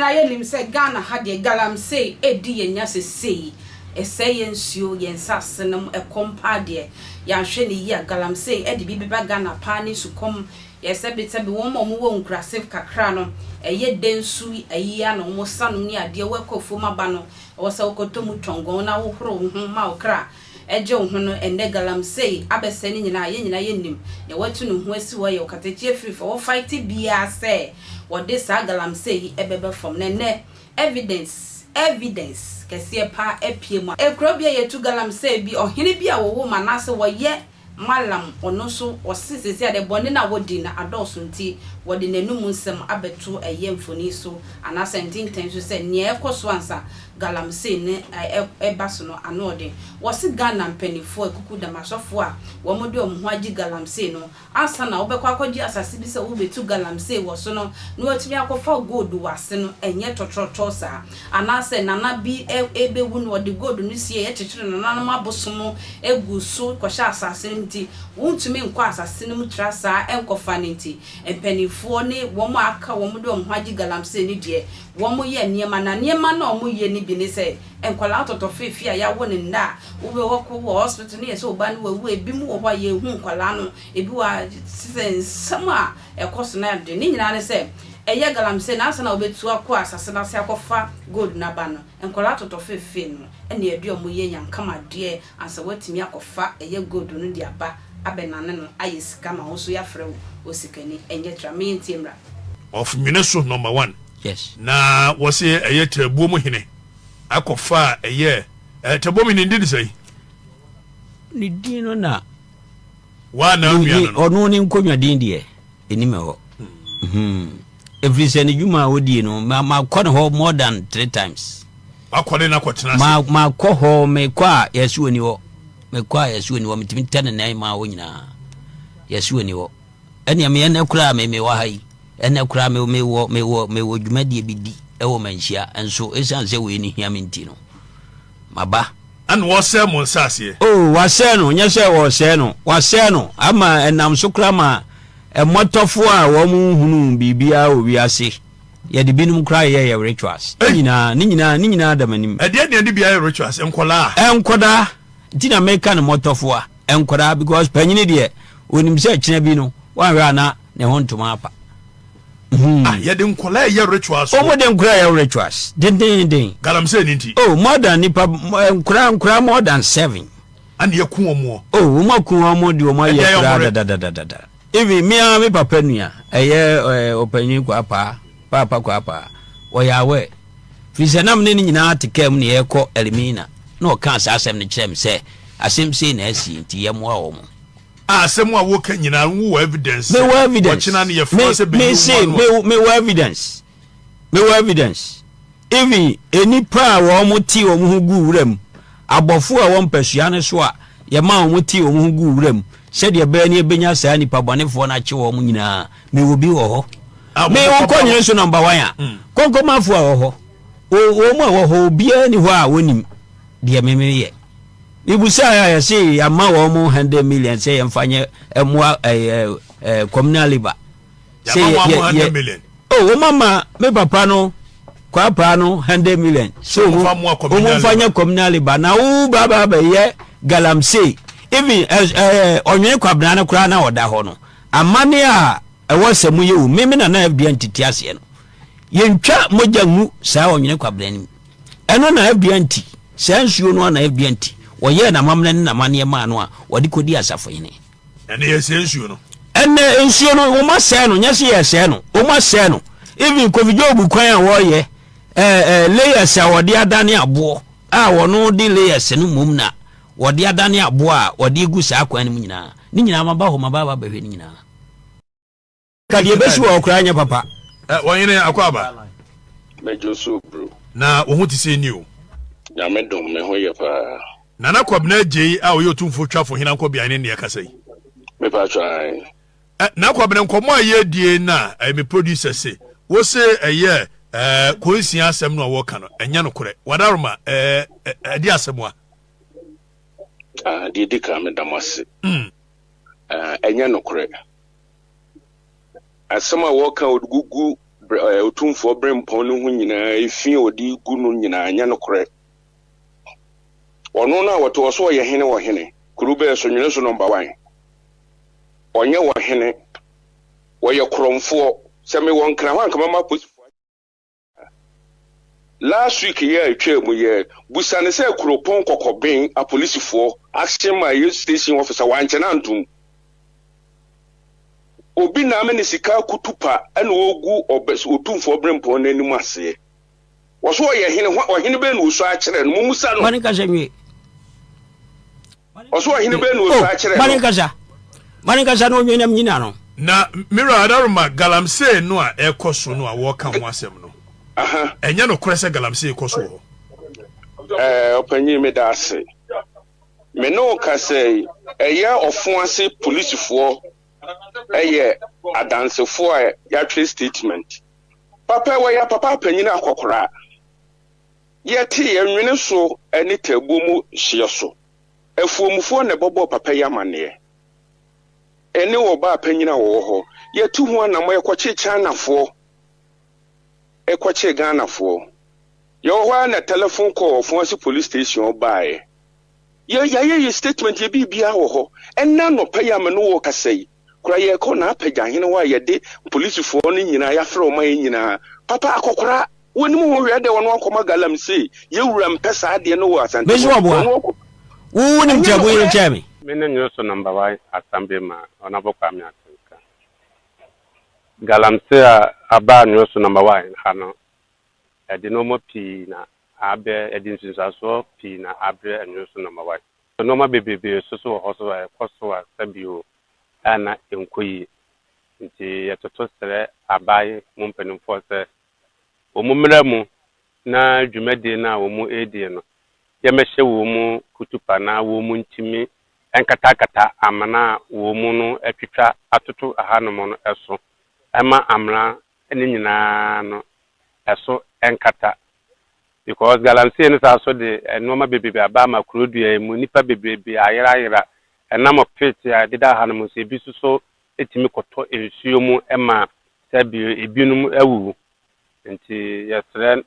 nyinaa yɛnim sɛ Ghana ha deɛ galamsey ɛredi yɛn nya sesei. Ɛsɛe yɛn nsuo, yɛn nsase nom, ɛkɔm paa deɛ yɛanhwɛ no yie a galamsey ɛde bi bɛba Ghana paa ne sukɔm. Yɛ sɛbesɛbe wɔn a wɔwɔ nkurase kakra no ɛyɛ dɛ nsu ayi ara na wɔn sa nom ne adeɛ wɔkɔ afuom aba no ɛwɔ sɛ wokɔtɔ mu tɔngɔn na wohoro wo ho ma wo kra gye wo ho no, ɛnnɛ galamsey abɛsɛe ne nyinaa, yɛn nyinaa yɛnim nea watu ne ho asi hɔ yɛ ɔkatakyie afiri fa, wɔfight biara sɛ wɔde saa galamsey yi bɛba fam, na ɛnnɛ evidence, evidence kɛseɛ paa apue mu. Ekuro bi a yɛtu galamsey bi, ɔhene bi a wɔwɔ mu anaasɛ wɔyɛ Mallam, ɔno nso ɔse seesei a deɛ bɔne no a wɔdi no adɔɔso nti wɔde n'anum nsɛm abɛto ɛyɛ mfoni so anaasɛ ntenten so sɛ nea ɛkɔ so ansa galamsey no ɛba so no ano ɔden. Wɔse Ghana mpaninfoɔ akukudam asɔfoɔ a wɔn de wɔn ho agye galamsey no ansa na wobɛkɔ akɔgye asase bi sɛ worebɛtu galamsey wɔ so no na watumi akɔfa gold wɔ ase no ɛnyɛ tɔtrɔtɔɔ saa. Anaasɛ nana bi rebɛwu no ɔde gold no sie kyekyere nananom abosom gu so kɔhyɛ asase no mu nti wontumi nkɔ asase no mu tra saa nkɔfa no nti mpaninfoɔ ne wɔn a aka wɔn de wɔn ho agye galamsey no deɛ wɔyɛ nneɛma na nneɛma no a wɔyɛ no bi ne sɛ nkwadaa tɔtɔfeefee a yɛawo no nnɛ a wobɛkɔ wɔ hospital no yɛ sɛ wo ba no wawu a ebinom wɔ hɔ a yɛnhu nkwadaa no ebi wɔ a sɛ nsɛm a ɛkɔ so no ade ne nyinaa ne sɛ ɛyɛ galamsey na ansa na wobɛtu akɔ asase no ase akɔfa gold no aba no nkwadaa tɔtɔfeefee no na yɛde wɔn yɛ nyankamadeɛ ansa woatumi akɔfa ɛyɛ gold no de aba abɛnane no ayɛ sika ma wo nso yɛafrɛ wo osikani ɛnyɛ tra me yɛntie mmra. Of Nwene number one. Yes. Na wɔse ɛyɛ Tɛbuom hene akɔfa a ɛyɛ eh, Tɛbuom hene ndi ne sɛn? Ne din no na. Waa na nua no no. Ɔno ne nkonnwa din deɛ ɛnim ɛhɔ. Hmm. Ɛfiri sɛ ne dwuma a ɔdie no makɔ ne hɔ more than three times. Wakɔ ne no akɔtena ase. Makɔ hɔ mekɔ a yɛse ɔni hɔ. Mekɔ a yɛse ɔni hɔ metumi tɛ ne nan maa hɔ nyinaa yɛse ɔni hɔ. Ɛnneɛ me ɛnnɛ koraa me mewɔ ha yi, ɛnnɛ koraa me mewɔ mewɔ mewɔ dwumadie bi di ɛwɔ Manhyia, nso ɛsiane sɛ wei no hia me nti no, maba. Ɛna wɔsɛe mo nsaseɛ. Oh, wɔasɛe no, nyɛ sɛ wɔresɛe no, wɔasɛe no ama ɛnam so koraa ma mmɔtɔfoɔ a wɔn nhunuu biribiara wɔ wiase, yɛde binom koraa yɛ yɛ rituals. Ne nyinaa, ne nyinaa, ne nyinaa da m'anim. Ɛdeɛn na yɛde bi ayɛ rituals? Nkwadaa? Nkwadaa, nti na meka no mmɔtɔfoɔ. Nkwadaa because panyini deɛ onim sɛ kyena bi no wanhwɛ a na ne ho ntoma apa. Hmm. Ah, yɛde nkwadaa yɛ rituals. Wɔn de nkwadaa yɛ rituals dendenden. Galamsey ni nti. Oh, more than nipa nkwadaa nkwadaa more than seven. Ɛna yɛ kun wɔn o. Oh, wɔn aku wɔn de wɔn ayɛ koraa dadadadada. Even me ara me papa nua ɛyɛ ɛɛ ɔpanyin kwaapaa paapa kwaapaa ɔyɛ awɛ. Firi sɛ na me ne no nyinaa te kaa mu na yɛrekɔ Elmina na ɔkaa saa asɛm no kyerɛɛ me sɛ asɛm sei na asi nti yɛmmoa wɔn. A asɛm a woka nyinaa no wowɔ evidence sɛ Mewɔ evidence. ɔkyena no yɛfrɛ wo sɛ Me bɛyi wo se ano a. me mewɔ evidence. Mewɔ evidence. Even nnipa a wɔn te wɔn ho guu wura mu, abɔfo a ɛwɔ mpasua no so a yɛmaa wɔn tee wɔn ho guu wura mu sɛdeɛ ɛbɛyɛ na yɛbɛnya saa nnipa bɔnefoɔ no akye wɔn nyinaa, mewɔ bi wɔ hɔ. A Me wɔn wokɔ kɔba nyere so number one a, kɔnkɔmafo a wɔ hɔ, wɔn a wɔ hɔ obiara ni hɔ a wɔnim deɛ me meyɛ. Mebusaeɛ a yɛse yɛama wɔn 100 million sɛ yɛmfa nyɛ mmoa ɛɛ ɛɛ communal labour. Sɛ yɛ yɛ yɛ oh wɔn ama me papa no kwaapaa no 100 million sɛ wɔn mfa nyɛ communal labour na wo ba ba bɛyɛ galamsey even ɛɛ ɔnwene kwabena no koraa na ɔda hɔ no amane a Ɛwɔ sɛ moyɛ o, me me nana FDA ntete aseɛ no, yɛntwa mogya ngu saa ɔnwene kwabena no mu. Ɛno na FDA nti, saa nsuo no ara na FDA nti, wɔyɛɛ n'amammerɛ ne n'amanneɛ maa no a wɔde kɔdii asafohene. Ɛnɛ yɛsɛe nsuo no. Ɛnɛ nsuo no, wɔn asɛe no, nyɛ sɛ yɛsɛe no, wɔn asɛe no. Even Kofi Job kwan a wɔreyɛ, ɛɛ ɛɛ layers a wɔde adane aboɔ a wɔn de layers no mmom na wɔde adane aboɔ a wɔde gu saa kwan no mu nyinaa, ne nyinaa maba hɔ maba aba bɛhwɛ ne nyinaa. Ka deɛ ɛbɛsi wɔ hɔ koraa nyɛ papa. Ɛ ɔhene Akwaaba. Mɛdwo so bro. Na wo ho te sɛ ni o. Nyame dom me ho yɛ paa. Nana Kwabena Agyei a ɔyɛ Otumfoɔ Twafo Hene Ankɔbeahene ne ɛkasa yi. Me paatwɔ ae. Ɛ Nana Kwabena nkɔmmɔ a yɛredie no a ɛyɛ me producer se wo se ɛyɛ ɛɛ konsia asɛm no a wɔka no ɛnyɛ nokorɛ. Wadaroma ɛɛ ɛde asɛm a. Ah, deɛ di kan meda mo ase. Mm. Ah, ɛnyɛ nokorɛ. Asɛm a wɔka wɔde gugu Otumfoɔ Berempɔn no ho nyinaa, efi a ɔde gu no nyinaa, nyɛ nokorɛ. Ɔno no a wɔte hɔ so ɔyɛ hene wɔ hene, kuro bɛɛ so, nwene so nɔmba wan. Ɔnyɛ wɔ hene, wɔyɛ korɔmfoɔ. Sɛ mewɔ Nkran hɔ a anka mɛma apolisifoɔ Last week yi a etwaa mu yi, busa no sɛ kuropɔn kɔkɔben apolisifoɔ action ma ɛyɛ station officer wankyɛ no antom. Obi na ame ne sika kutupa ɛna ɔgu ɔbɛ otumfoɔ berempɔn no anim aseɛ. Wɔso ɔyɛ hene, ɔhene bɛn na ɔsua akyerɛ no? Mummusa no. Ma ne nkasa nwie. Ɔso ɔhene bɛn na ɔsua akyerɛ no? Ma ne nkasa. Ma ne nkasa na ɔnwie na menyina no. Na Mira Adaroma, galamsey no a ɛrekɔ so no a wɔreka ho asɛm no, ɛnyɛ nokorɛ sɛ galamsey kɔ so wɔ hɔ? Ɛɛ, ɔpanyin, meda ase. Me ne wo kasa yi, ɛyɛ ɔfo ase polisifoɔ yɛ adansefoɔ a yɛatwerɛ statement. Papa, wɔyɛ papa panyin akɔkoraa. Yɛte yɛn nwene so ne taabuo mu hyeɛ so. Afuomfoɔ na ɛbɔbɔɔ papa yi amanneɛ. Ɛne ɔbaa panyin a wɔwɔ hɔ. Yɛtu ho anammɔn, yɛkɔkyee Chinafoɔ, ɛkɔkyee Ghanafoɔ. Yɛwɔ hɔ ara na telephone call Ɔfoase police station baeɛ. Yɛ yɛayɛ yɛ statement, yɛ biribiara wɔ hɔ. Ɛnnɛ anɔpa yi a me ne wo rekasa yi, Kora yɛkɔ n'apɛgyahene hɔ a yɛde polisifoɔ no nyinaa yɛafrɛ wɔn ayɛ nyinaa. Papa akɔkora wɔnim ho hwɛ dɛ ɔno akɔma galamsey yɛ wura mpɛ saa adeɛ no wɔ Asante Mesi hɔ wɔboa. ɔno ɔkɔ Wo wonim ɛnyɛ Tiago yere nokorɛ. kyɛɛ me. Me ne Nyoso Number One Assembly man Honourable Kwame Atenka. Galamsey a aba Nyoso Number One ha no, ɛde nnoɔma pii na abɛ, ɛde nsunsuansoɔ pii na abrɛ Nyoso Number One. Nnoɔma bebrebe nso so wɔ hɔ so a ɛkɔ so a sɛbio a na ɛnkɔ yie. Nti yɛtoto srɛ aban mu mpanimfoɔ sɛ wɔn mmra mu na dwumadie no a wɔn redie no yɛmmɛhyɛ wɔn mu kutupa na wɔn ntumi nkatakata amena a wɔn no atwitwa atoto hanom no so ma amena no nyinaa no ɛso nkata because galamsey no saa so de nnoɔma bebrebe aba ama kuro dua yi mu nnipa bebrebe ayerayera ɛnam pit a ɛdeda ha nom nso ebi nso so tumi kɔtɔ nsuo mu ma sɛbi ebinom awuwu nti yɛsrɛ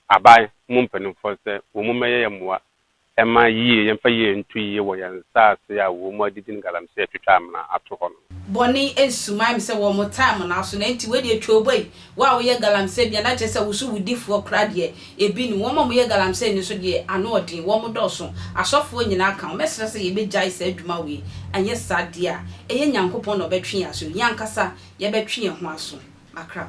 aban mu mpanimfoɔ sɛ wɔn mmɛyɛ yɛn mmoa ɛma yie, yɛmfa yie nto yie wɔ yɛn nsaase a wɔn adidi no galamsey atwitwa amena ato hɔ no. Bɔne nsumae me sɛ wɔ mo time no aso na nti wei deɛ twoo boi, wo a woyɛ galamsey bia na kyerɛ sɛ wo so wo difoɔ koraa deɛ ebi nim, wɔn a wɔyɛ galamsey no nso deɛ ano ɔden, wɔn dɔɔso, asɔfoɔ nyinaa ka ho, mɛsrɛ sɛ yɛbɛgyae saa adwuma wei, anyɛ saa deɛ a ɛyɛ Nyankopɔn na ɔbɛtwe yɛn aso, yɛn ankasa yɛbɛtwe yɛn ho aso, makra.